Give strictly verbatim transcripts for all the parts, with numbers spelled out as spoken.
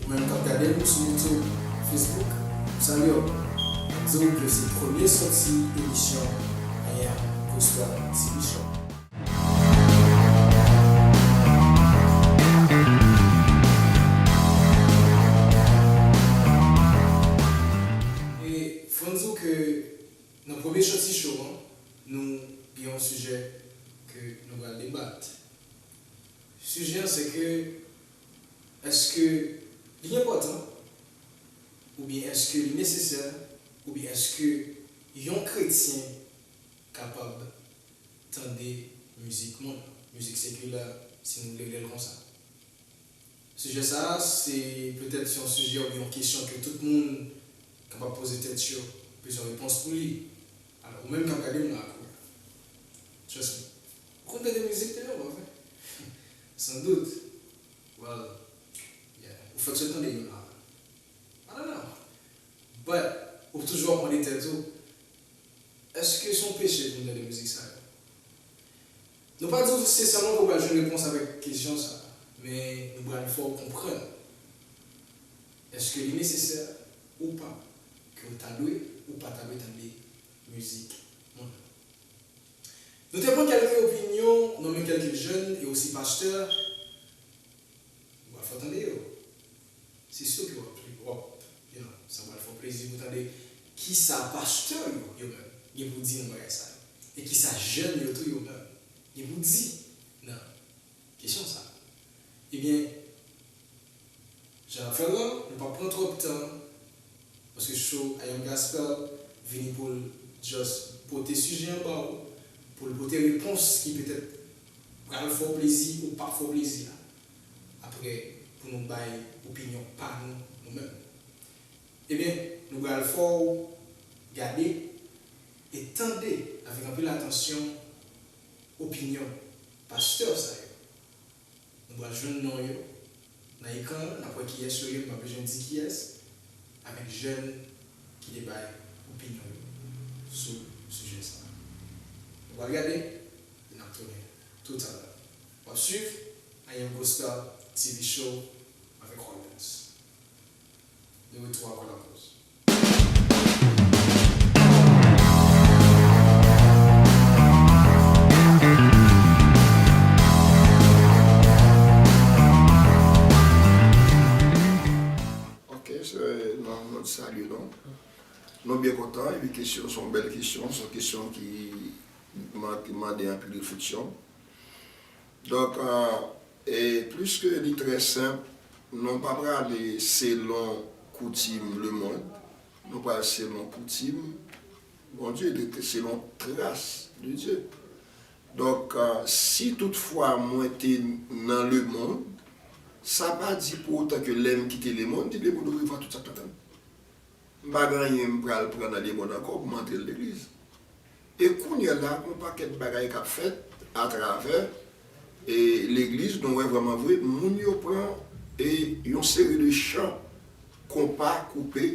Ou menm k ap gade nou sou YouTube, Facebook, m salye w. M di w ke se premye sòti emisyon Ayam Gospel T V Show. E fò n di w ke nan premye sòti show an, nou gen yon sijè ke nou pral debat. Sijè an se ke, èske li enpòtan, oubyen èske li nesesè, oubyen èske yon kretyen kapab tande mizik monn, mizik sekilè, si nou vle rele l konsa? Sijè sa a, se petèt yon sijè oubyen yon kesyon ke tout moun kapab poze tèt yo, bezwen repons pou li. Alò, ou menm k ap gade m la, kounye a, trust me. Ou konn tande mizik deja, pa vre? Sandout. Well, yeah. Ou fèk sot tande youn la. I don't know. But, ou toujou ap mande tèt ou, èske se yon peche pou m tande mizik sa yo? Nou pa di w se sèlman ke w pral jwenn repons avèk kesyon sa a, men nou pral fè w konprann èske li nesesè ou pa, ke w ta dwe ou pa ta dwe tande mizik monn. Nou te pran kèlke opinyon nan men kèlke jèn e osi pastè. Nou pral fè w tande yo. Se si ke w ap, w ap, you know, sa pral fè w plezi pou w tande kisa pastè yo, yo menm, gen pou di nan bagay sa yo. E kisa jèn yo tou, yo menm, gen pou di nan kesyon sa yo. Ebyen, jan n ap fè l lan, nou p ap pran twòp tan, paske show Ayam Gospel vini pou l just pote sijè an ba w, pou l pote repons ki petèt pral fè w plezi ou p ap fè w plezi la. Apre, pou nou bay opinyon pa nou, nou menm. Ebyen, nou pral fè w gade e tande avèk anpil atansyon opinyon pastè sa yo. Nou pral jwenn non yo nan ekran an, n ap wè kiyès yo ye, m p ap bezwen di kiyès, avèk jèn ki te bay opinyon yo sou sijè sa a. Nou pral gade, e n ap tounen toutalè. W ap swiv Ayam Gospel T V Show avèk Rollins. De retour après la pause. Ok, se, nou, nou salye nou. Nou byen kontan, epi kesyon, se yon bèl kesyon, se yon kesyon ki man-, ki mande anpil refleksyon. Donk, e, e pliske li trè senp, nou pa prale selon koutim lemonn, nou pral selon koutim Bondye, de, selon tras de Dye. Donk, e, si toutfwa mwen te nan lemonn, sa pa di pou otan ke lè m kite lemonn, di lemonn orevwa tout sa k t ap tann. M pa gen anyen m pral pran nan lemonn ankò pou m antre l legliz. E kounye a la, gen yon pakèt bagay k ap fèt atravè, e, legliz, nou wè vrèman vre, moun yo pran, e, yon seri de chan, konpa, koupe,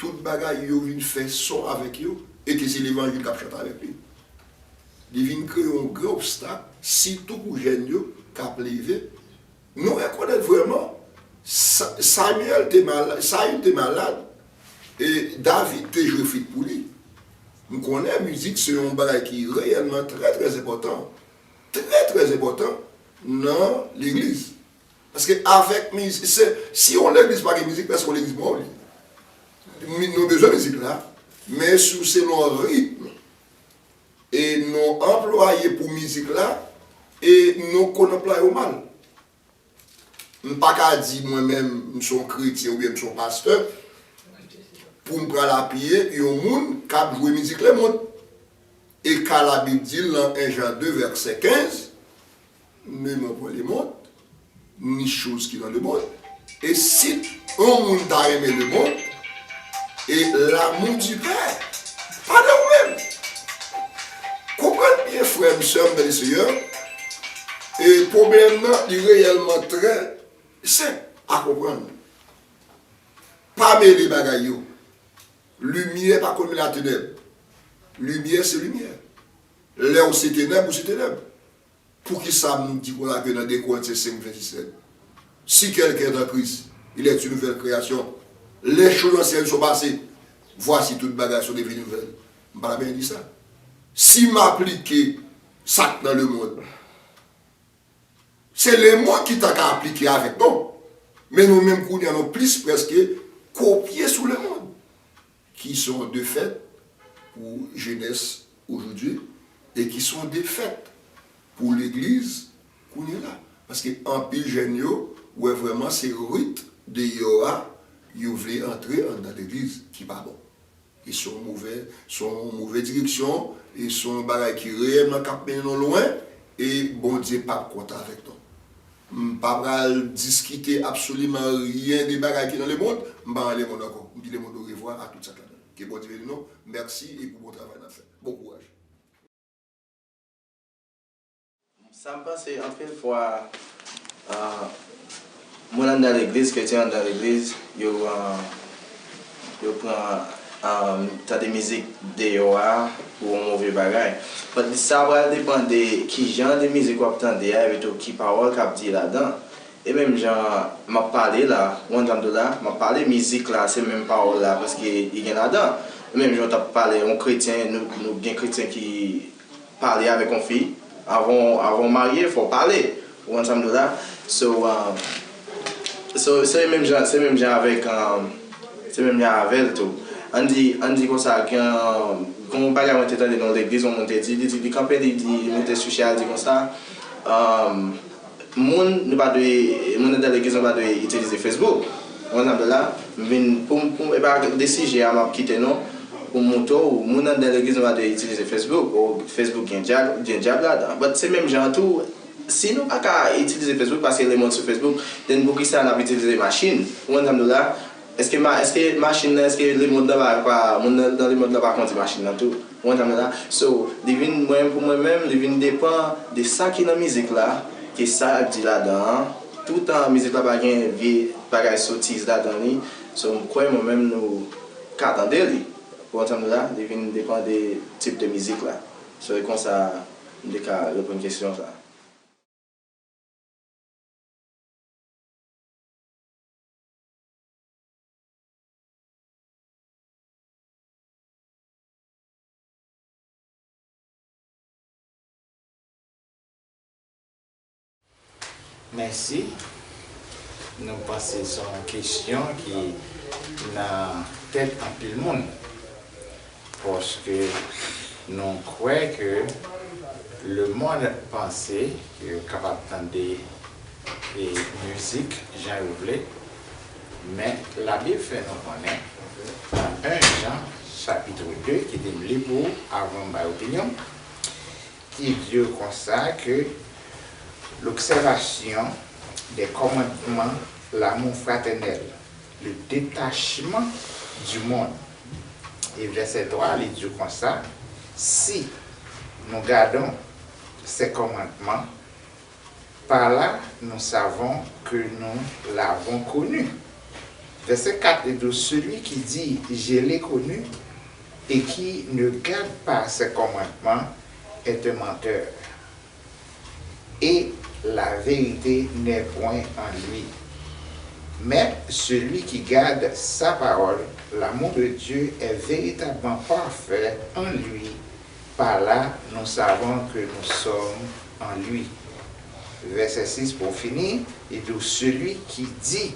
tout bagay yo vin fè son avèk yo, e ke se levanjil k ap chante avèk li. Li vin kreye yon gran obstak, sitou pou jèn yo k ap leve, Nou rekonèt vrèman, Sa-, Samuel te malad, Sayil te malad, e David te jwe flit pou li. M konnen mizik se yon bagay ki reyèlman trè, trè enpòtan. Trè, trè enpòtan nan legliz. Paske avèk mizik, se, si yon legliz pa gen mizik, pèsonn legliz pa li. Mi-, nou bezwen mizik la, men sou selon ritm e nou anplwaye pou mizik la, e nou konn anplwaye yo mal. M pa ka di mwen menm, m se yon kretyen oubyen m se yon pastè, pou m pral apiye yon moun k ap jwe mizik lemonn. E ka Labib di l nan en Jan de vèsè kenz, Ne m'aimons point le monde, ni choses qui dans le monde. Et si yon moun ta renmen lemonn, e l'amour du Père pa nan ou menm. Konprann byen, frè m, sè m, nan le Seyè, e pwoblèm nan, li reyèlman trè senp a konprann. Pa mele bagay yo. Limyè pa konn mele a tenèb. Limyè se limyè. Lè w se tenèb, ou se tenèb. Poukisa nou di konsa ke nan de Korentyen senk venndiset, si quelqu'un est en Christ, Il est une nouvelle création. Les choses anciennes sont passées. Voici toutes bagay sont devenues nouvelles. M pa ta byen di sa. Si m aplike sa k nan lemonn, se lemonn ki ta ka aplike avèk nou. Men nou menm kounye a nou plis prèske kopye sou lemonn. Qui sont de fait pour jeunesse aujourd'hui et qui sont de fait pour legliz kounye la. Paske anpil jèn yo wè vrèman se rit deyò a yo vle antre anndan legliz ki pa bon. E se yon move, se yon move direksyon, e se yon bagay ki reyèlman k ap mennen nou lwen, e Bondye p ap kontan avèk nou. M pa pral diskite absoliman ryen de bagay ki nan lemonn, m pa nan lemonn ankò. M di lemonn orevwa a tout sa k ladan l. Ke Bondye beni nou. Mèsi e pou bon travay n ap fè. Bon kouraj. Sa m panse, anpil fwa, ah, moun anndan legliz, kretyen anndan legliz, yo, ah, yo pran, ah, tande mizik deyò a pou yon move bagay. But sa pral depann de ki jan de mizik w ap tande a, epi tou ki pawòl k ap di ladan. E menm jan m ap pale la, ou konn sa m di w la, m ap pale, mizik la, se menm pawòl la, paske li gen ladan. E menm jan w t ap pale, yon kretyen, nou, nou gen kretyen ki pale avèk yon fi, avan, avan w marye, fò w pale. Ou konn sa m di w la? So, ah, so, se menm jan, se menm jan avèk, ah, se menm jan avè l tou. Ann di, ann di konsa, gen, gen yon bagay mwen te tande nan yon legliz, yon moun te di, li di, li kanpe, li di, li moute sou chè a, li di konsa, ah, moun, nou pa dwe, moun anndan legliz, nou pa dwe itilize Facebook. Ou konn sa m di w la? M vin, pou m, pou m, e pa de sijè a m ap kite non, pou m montre w, moun anndan legliz, nou pa dwe itilize Facebook. O, Facebook gen dyab, gen dyab ladan. But se menm jan an tou, si nou pa ka itilize Facebook, paske lemonn sou Facebook, then poukisa n ap itilize machin? Ou konn sa m di w la? Èske ma, èske machin nan, èske lemonn nan pa, pa, moun nan, nan lemonn nan pa kondi machin nan tou? Ou konn sa m di w la? So, li vin, mwen, pou mwen menm, li vin depann de sa ki nan mizik la, ke sa y ap di ladan an. Toutan mizik la pa gen vye bagay sotiz ladan li. So, m kwè mwen menm nou ka tande li. Ou konn sa m di w la? Li vin depann de tip de mizik la. So, e konsa, m te ka reponn kesyon sa. Mèsi. Nou panse se yon kesyon ki nan tèt anpil moun. Paske nou kwè ke lemonn panse ke yo kapab tande e mizik jan yo vle, men Labib fè nou konnen nan en Jan chapit de, kite m li pou ou avan m bay opinyon m, ki di konsa ke l'observation des commandements, l'amour fraternel, le détachement du monde. E vèsè twa, li di konsa, si nous gardons ses commandements, par là nous savons que nous l'avons connu. Verset quatre, il dit, celui qui dit, je l'ai connu, et qui ne garde pas ses commandements est un menteur, et la vérité n'est point en lui. Mais celui qui garde sa parole, l'amour de Dieu est véritablement parfait en lui. Par là, nous savons que nous sommes en lui. Verset six pour finir, il dit, celui qui dit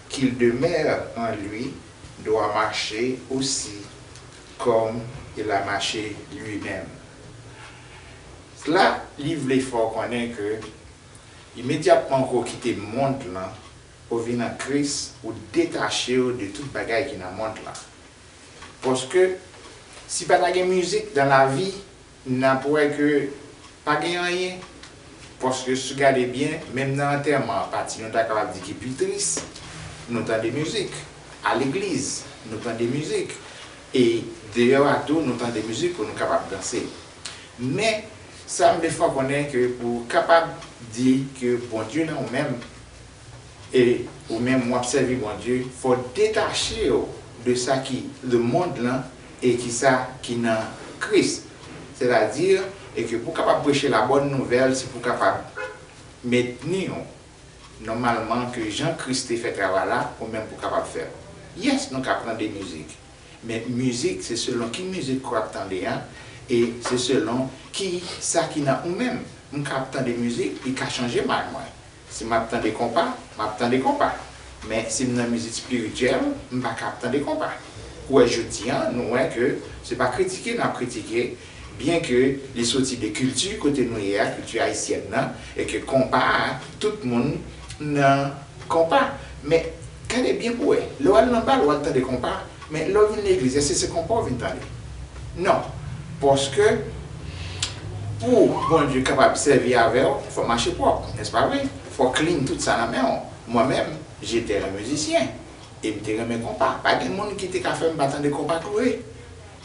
qu'il demeure en lui doit marcher aussi comme il a marché lui-même. Sela li vle fè w konnen ke imedyatman ke w kite mond lan, ou vin an Kris, ou detache w de tout bagay ki nan mond lan. Paske si pa ta gen mizik dan lavi, n ap wè ke pa gen anyen. Paske si w gade byen, menm nan antèman, pati nou ta kapab di ki pi tris, nou tande mizik. A legliz, nou tande mizik. E deyò a tou, nou tande mizik pou nou kapab danse. Men, sa m vle fè w konnen ke pou w kapab di ke Bondye nan ou menm, e ou menm w ap sèvi Bondye, fò w detache w de sa ki lemonn lan e ki sa ki nan Kris. Sètadi, e ke pou w kapab preche labòn nouvèl, se pou w kapab mentni w Nòmalman, ke jan Kris te fè travay la, ou menm pou kapab fè l. Yes, nou ka tande mizik. Men mizik, se selon ki mizik ke w ap tande a, e se selon ki sa ki nan ou menm. M ka ap tande mizik, li ka chanje may mwen. Si m ap tande konpa, m ap tande konpa. Men si m nan mizik espirityèl, m pa ka ap tande konpa. Ou wè, jodi a, nou wè ke se pa kritike n ap kritike, byen ke li soti de kilti kote nou ye a, kilti ayisyèn nan, e ke konpa a, tout moun nan konpa. Men, gade byen pou wè. Lè w al nan bal, w al tande konpa. Men, lè w vin legliz, èske se konpa w vin tande? Non. Paske, pou Bondye kapab sèvi avè w, fò w mache pwòp, nèspa vre? Fò w clean tout sa nan men w. Mwen menm, j'étais un musicien. E m te renmen konpa. Pa gen moun ki te ka fè m pa tande konpa tou vre.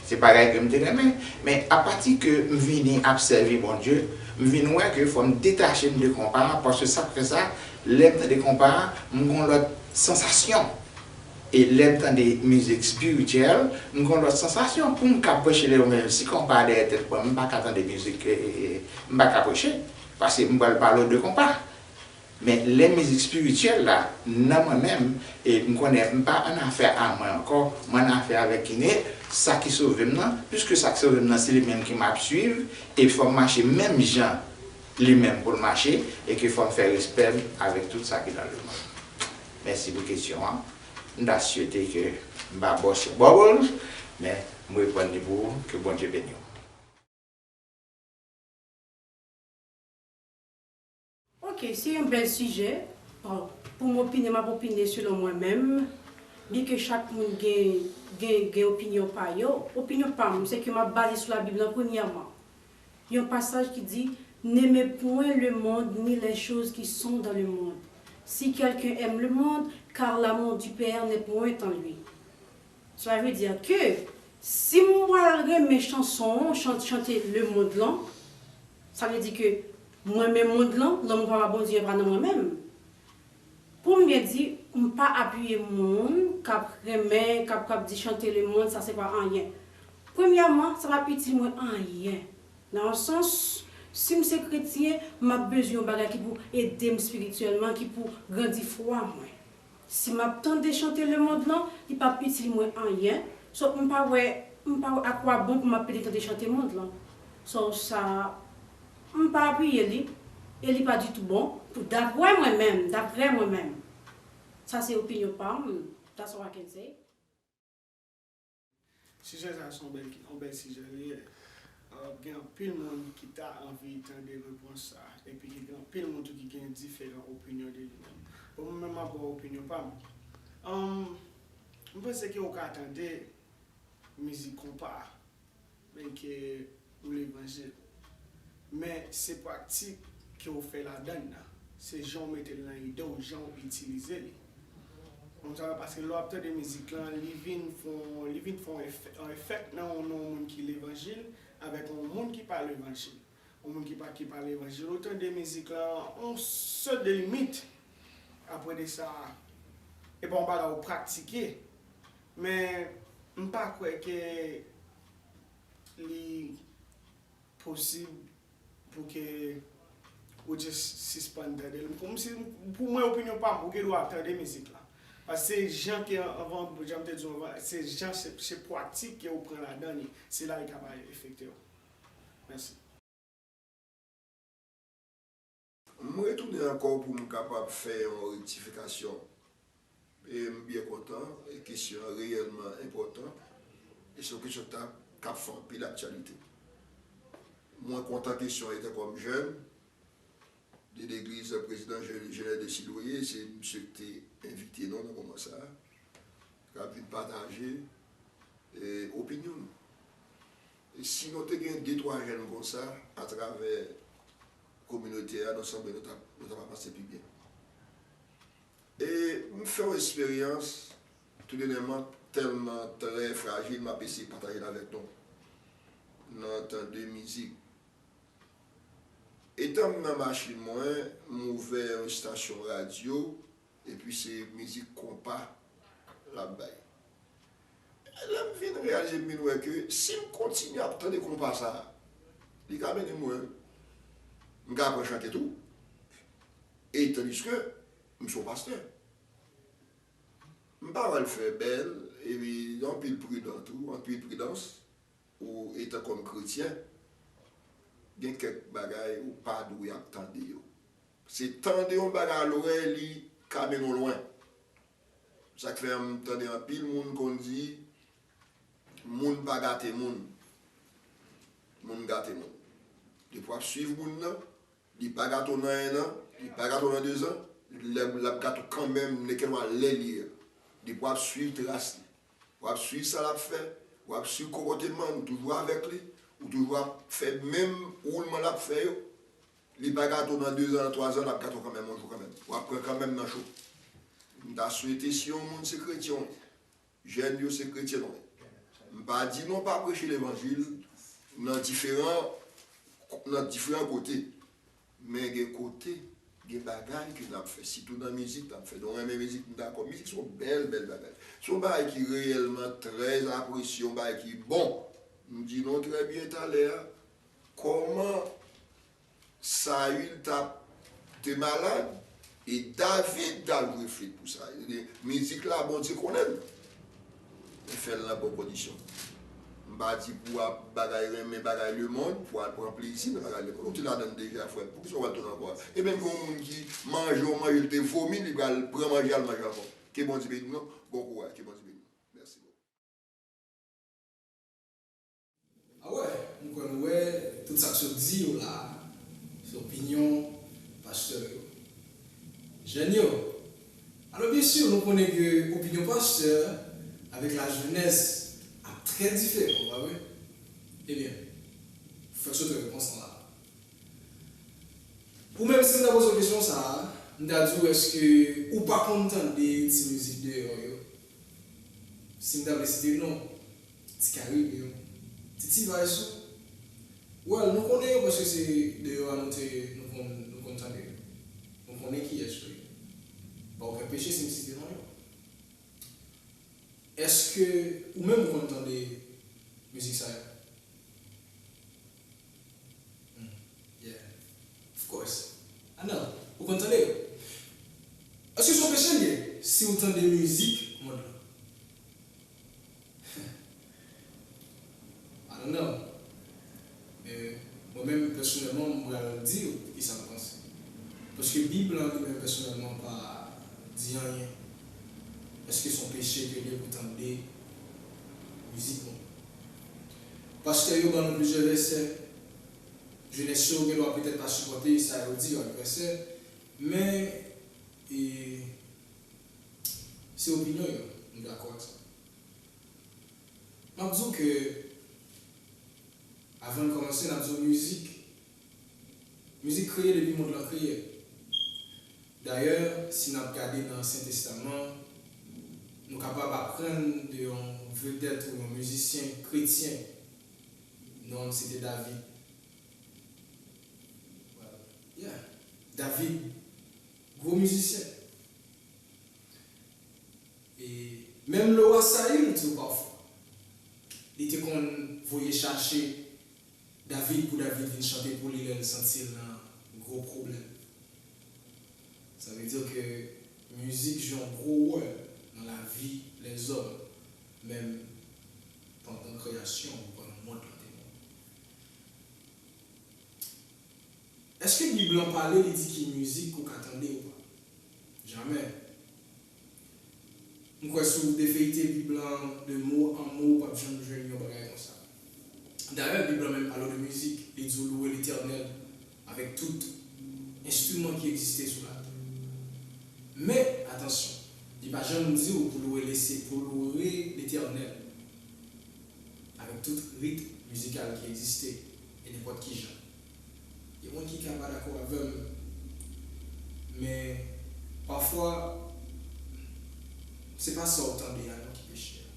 Se bagay ke m te renmen. Men apati ke m vini ap sèvi Bondye, m vin wè ke fò m detache m de konpa a, paske sa k fè sa, lè m tande konpa a, m gon lòt sansasyon. E lè m tande mizik espirityèl, m gon lòt sansasyon. Pou m ka preche levanjil, si konpa a dèyè tèt mwen, m pa ka tande mizik, e, e, e, m pa ka preche. Paske m pral pale w de konpa. Men lè mizik espirityèl la nan mwen menm, e m konnen m pa an afè a mwen ankò, mwen an afè avèk kine, sa ki sove m nan, piske sa ki sove m nan se li menm ke m ap swiv, e fò m mache menm jan li menm pou l mache, e ke fò m fè respè m avèk tout sa ki nan lemonn. Mèsi pou kesyon an. M ta swete ke m pa bòs bòbòl, men m reponn li pou ou, ke Bondye beni w. Ok, se yon bèl sijè. Bon, pou m opine, m ap opine selon mwen menm. Byen ke chak moun gen, gen, gen opinyon pa yo, opinyon pa m, se ke m ap baze sou Labib lan premyèman. Yon pasaj ki di, N'aimez point le monde ni les choses qui sont dans le monde. Si quelqu'un aime le monde, car l'amour du Père n'est point en lui. Cela veut dire que si m pral renmen chanson, chan-, chante lemonn lan, sa vle di ke mwen menm monn lan, lanmou Papa Bondye pa nan mwen menm. Pou m byen di, m pa apiye moun k ap renmen, k ap, k ap di chante lemonn, sa se pa anyen. Premyèman, sa p ap itil mwen anyen. Nan yon sans, si m se kretyen, m ap bezwen yon bagay ki pou ede m espirityèlman, ki pou grandi fwa mwen. Si m ap tande chante lemonn lan, li p ap itil mwen anyen. So, m pa wè, m pa wè akwabon pou m ap pede tande chante monn lan. So, sa, m pa apiye li, e li pa ditou bon, pou daprè mwen menm, daprè mwen menm. Sa se opinyon pa m, that's all I can say. Sijè sa a se yon bèl, yon bèl sijè li ye. Euh, gen anpil moun ki ta anvi tande repons sa, epi ki gen anpil moun tou ki gen diferan opinyon de li menm. Bon, mwen menm m ap ba w opinyon pa m. Ahn, m panse ke ou ka tande mizik konpa, men ke ou levanjil. Men se pratik ke w fè ladan l nan. Se jan w mete l nan ide w, jan w itilize li. Konsa, paske lè w ap tande mizik lan, li vin fè yon, li vin fè yon efè, yon efèk nan yon, nan yon moun ki levanjil avèk yon moun ki pa levanjil. Yon moun ki pa, ki pa levanjil, ou tande mizik lan, yon sèt de limit. Apre de sa, e pa yon bagay ou pratike. Men, m pa kwè ke li posib pou ke ou just sispann tande l. Kòmsi, pou mwen, opinyon pa m, ou gen dwa ap tande mizik la. Paske se jan ke, anvan, jan m te di w anvan, se jan, se, se pratik ke ou pran ladan li, se la li kapab efekte w. Mèsi. M retounen ankò pou m kapab fè yon rektifikasyon. E m byen kontan, e kesyon an reyèlman enpòtan. E se yon kesyon k ta, k ap fè anpil aktyalite. Mwen kontan kesyon an, etan kòm jèn de legliz, prezidan je-, jenès de Siloye, se misye ki te envite nou nan moman sa a, k ap vin pataje, e, opinyon nou. E si nou te gen de, twa jèn konsa, atravè kominote a, nou sanble nou t ap, nou t ap avanse pi byen. E m fè yon esperyans, toulède m tèlman trè frajil, m ap eseye pataje l avèk nou. Nan tan de mizik. Etan m nan machin mwen, m ouvè yon estasyon radyo, epi se mizik konpa l ap bay. E lè m vin reyalize, m vin wè ke si m kontinye ap tande konpa sa a, li ka mennen mwen, m ka aprann chante tou. E tandiske, M se yon pastè. M pa pral fè bèl, epi anpil pridan tou, anpil pridans, ou etan kòm kretyen, gen kèk bagay ou pa dwe ap tande yo. Se tande yon bagay a lorèy, li ka mennen w lwen. Sa k fè m tande anpil moun konn di, moun pa gate moun, moun gate moun. Depi w ap swiv moun nan, li pa gate w nan en an, li pa gate w nan dezan, l ap gate w kanmenm, nenpòt lè li ye. Depi w ap swiv tras li, w ap swiv sa l ap fè, w ap swiv konpòteman l, ou toujou avèk li, ou toujou ap fè menm woulman l ap fè yo, li pa gate w nan dezan, nan twazan, l ap gate w kanmenm yon jou kanmenm. W ap pran kanmenm nan cho. M ta swete si yon moun se kretyen w ye, jèn yo se kretyen nou ye. M pa di nou pa preche levanjil nan diferan, nan diferan kote. Men gen kote, gen bagay ke n ap fè, sitou nan mizik, n ap fè. Nou renmen mizik, m dakò. Mizik se yon bèl, bèl bagay. Se yon bagay ki reyèlman trè apresye, yon bagay ki bon. M di nou trè byen talè a, kòman Sayil t ap te malad, e David t al jwe flit pou Sayil. Mizik la, Bondye konnen l. Li fè l nan bon kondisyon. M pa di pou w ap bagay renmen bagay lemonn, pou w al pran plezi nan bagay lemonn. Ou te ladan l deja, frè m. Poukisa w al tounen ankò? E menm gen yon moun ki manje yon manje, li te vomi, li pral pran manje, al manje ankò. Ke Bondye beni nou. Bon kouraj. Ke Bondye beni nou. Mèsi bokou. Awè, m kwè nou wè tout sa k sot di yo la, se opinyon pastè yo. Jèn yo. Alò, byen si, nou konnen ke opinyon pastè avèk lajenès ap trè diferan, pa vre? Ebyen, fèk sot repons lan la. Ou menm, si m ta poze w kesyon sa a, m ta di w èske ou pa konn tande ti mizik deyò yo? Si m ta vle site non, Ti Karib yo, Ti T-Vice yo. Well, nou konnen yo paske se deyò a nou te, nou konn, nou konn tande yo. Nou konnen kiyès yo ye. Pa okenn peche si m site non yo. Èske ou menm ou konn tande mizik sa yo? Hmm, yeah. Of course. Anel, ou konn tande yo? Èske se yon peche l ye si w tande mizik mond lan? I don't know. Men mwen menm pèsonèlman, m pral di w kisa m panse. Paske Bib lan li menm pèsonèlman pa di anyen. Èske se yon peche ke l ye pou tande mizik mond? Pastè yo ban nou plizyè vèsè. Jenès yo gendwa petèt pa sipòte sa yo di yo ak vèsè, men e, se opinyon yo, nou dakò ak sa. M ap di w ke, avan n kòmanse, n ap di w mizik, mizik kreye depi mond lan kreye. Dayè, si n ap gade nan Ansyen Testaman, nou kapab aprann de yon vedèt ou yon mizisyen kretyen, non l se te David. Yeah. David, gwo mizisyen. E menm lewa Sayil tou pafwa, li te konn voye chache David pou David vin chante pou li lè l santi l nan gwo pwoblèm. Sa vle di ke mizik jwe yon gwo wòl nan lavi lèzòm, menm pandan kreyasyon ou pandan mond lan te mond. Èske Bib lan pale li di ki mizik ou ka tande ou pa? Jamè. M kwè si w defeyte Bib lan de mo an mo, ou p ap janm jwenn yon bagay konsa. Dayè, Bib lan menm pale w de mizik, li di w louwe Letènèl avèk tout enstriman ki egziste sou latè. Men, atansyon, li pa janm di w pou louwe lese, pou louwe Letènèl avèk tout ritm mizikal ki egziste e nenpòt ki jan. Gen moun ki ka pa dakò avè m, men pafwa, se pa sa w tande a non ki peche a.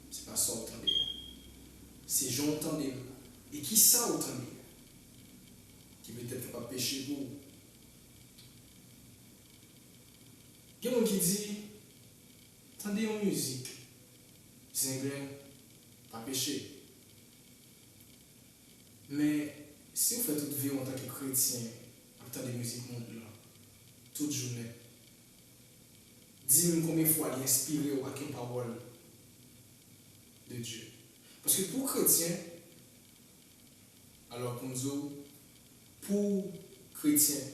Se pa sa w tande a. Se jan w tande l la. E kisa w tande a ki petèt kapab peche pou ou. Gen moun ki di, tande yon mizik, zenglen, pa peche. Men, si w fè tout vi w antanke kretyen ap tande mizik mond lan, tout jounen. Di m konbyen fwa li enspire w ak yon pawòl de Dye. Paske pou kretyen, alò pou m di w, pou kretyen,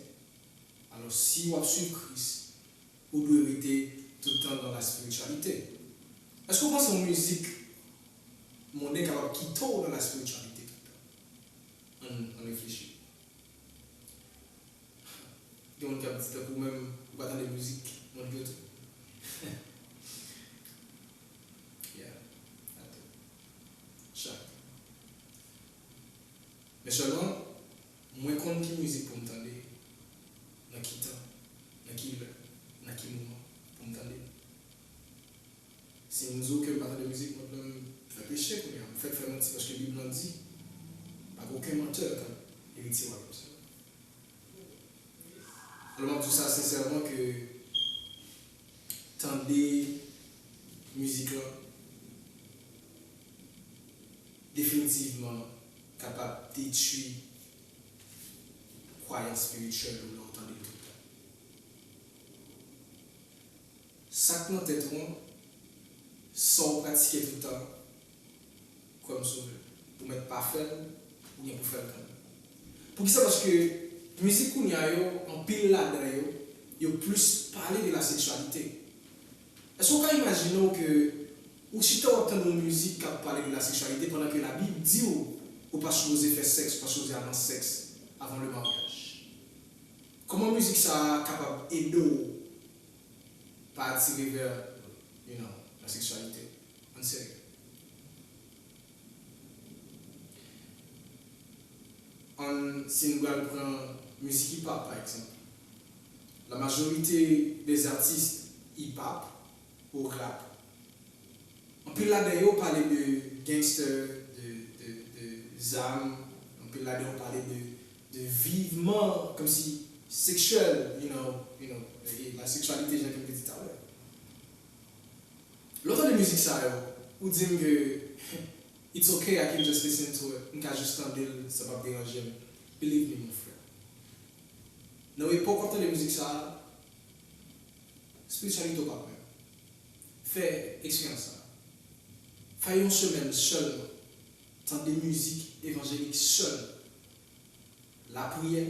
alò si w ap swiv Kris, ou dwe rete tout tan dans la spiritualité. Èske w panse yon mizik monnen kapab kite w dans la spiritualité tout tan? Ann, ann reflechi. Gen moun k ap di tankou mwen, ou pa tande mizik, moun yo tou. Yeah, atò. Chak. Men sèlman, mwen konn ki mizik pou m tande, nan ki tan, nan ki lè, nan ki moman pou m tande l. Si m di w ke m pa tande mizik, mwen menm, m fè peche kounye a, m fèk fè manti, paske Bib lan di, pa gen okenn mantè k ap eritye wayòm Seyè. Alò, m ap di w sa sensèman ke tande mizik lan definitivman kapab detwi kwayans espirityèl ou lè w tande l tout tan. Sa k nan tèt ou an, sa w pratike tout tan, kwè m sove, ou mèt pa fè l, ou gen pou fè l kanmenm. Poukisa? Paske mizik kounye a yo, anpil ladan yo, yo plis pale de la seksyalite. Èske w ka imajine w ke ou chita w ap tande yon mizik k ap pale de la seksyalite pandan ke Labib di w ou pa sipoze fè sèks, ou pa sipoze al nan sèks avan le maryaj? Kòman mizik sa a kapab ede w pa atire vè, you know, la seksyalite? Ann serye. Ann, si n pral pran mizik hip hop, pa egzanp, la majorité des artistes hip hop ou rap, anpil ladan yo pale de gangster, de, de, de zam, anpil ladan yo pale de, de vivman, kòmsi seksyèl, you know, you know, e la seksyalite, jan ke m te di talè. Lè w tande mizik sa yo, ou di m ke it's okay, I can just listen to it, m ka jis tande l, sa p ap deranje m. Believe me, mon frè. Nan epòk w ap tande mizik sa a, espirityalite w p ap menm. Fè eksperyans sa a. Fè yon semèn sèlman. Tande mizik evanjelik sèlman. Lapriyè,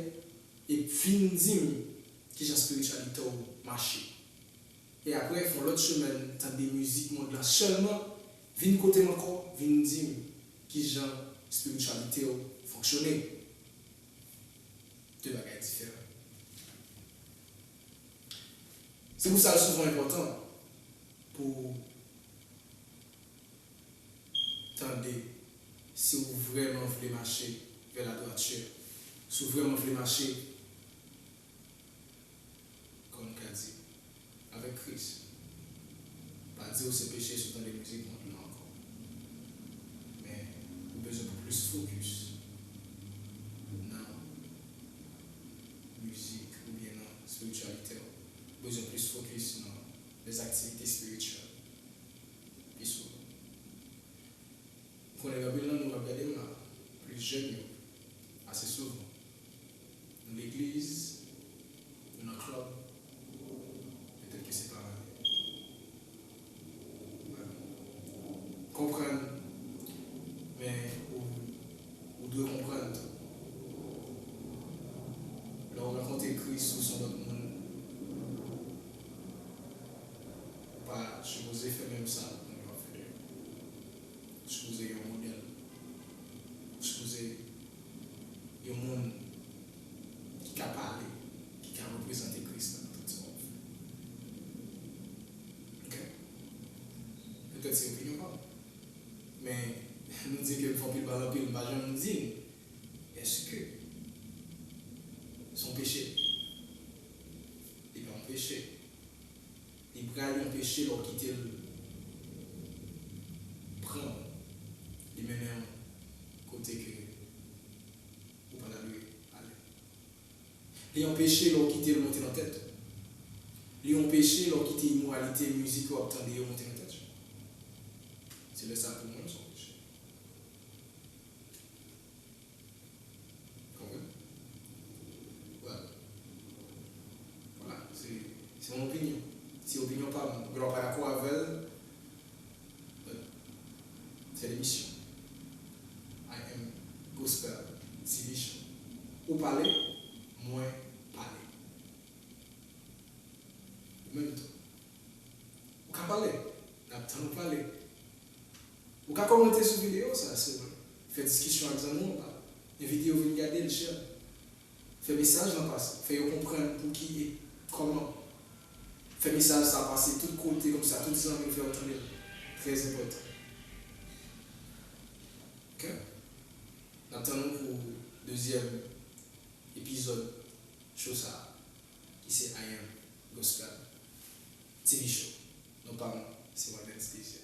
e vin di m kijan espirityalite w mache. E apre, fè yon lòt semèn, tande mizik mond lan sèlman, vin kote m ankò, vin di m kijan espirityalite w fonksyone. De bagay diferan. Se pou sa l souvan enpòtan pou tande si w vrèman vle mache vè ladwati, si w vrèman vle mache, kòm n ka di, avèk Kris. Pa di w se peche si w tande mizik mond lan ankò. Men, ou bezwen pou plis fokis nan mizik oubyen nan espirityalite w. Ou bezwen plis fokis nan lèzaktivite espirityèl pi souvan. M konnen gen anpil nan nou k ap gade m la, plis jèn yo, ase souvan. Nou legliz, nou nan klèb, petèt ke se pa konprann, men ou, ou dwe konprann tou. Lè w rankontre Kris, ou se yon lòt moun. Ou pa sipoze fè menm sa moun yo ap fè de yo. Ou sipoze yon modèl. Ou sipoze yon moun ki ka pale, ki ka reprezante Kris nan tout sa w ap fè. Ok? Petèt se opinyon pa m. Men, nou di ke m fè anpil pale anpil, m pa janm di n, èske se yon peche? Li pa yon peche. Li pral yon peche lè w kite l pran w, li mennen w kote ke ou pa ta dwe ale. Li yon peche lè w kite l monte nan tèt ou. Li yon peche lè w kite imoralite, mizik yo w ap tande yo monte nan tèt ou. Se lè sa pou mwen, se yon peche. Konprann? Well, vwala. Se se yon opinyon. Se opinyon pa m. Ou gen dwa pa dakò avè l, but se lemisyon. I am Gospel T V Show. Ou pale, mwen pale. Ou menm tou. Ou ka pale. N ap tann ou pale. Ou ka kòmante sou videyo sa, se vre. Fè diskisyon ak zanmi w la. Envite yo vin gade l, share. Fè mesaj lan pase. Fè yo konprann pou ki e kòman. Fè mesaj sa pase tout kote, kòmsa tout zanmi w fè yo tande l. Trè enpòtan. Ok? N ap tann nou pou dezyèm epizòd show sa a, ki se I Am Gospel T V Show. Non pa m, se Wandens Désir.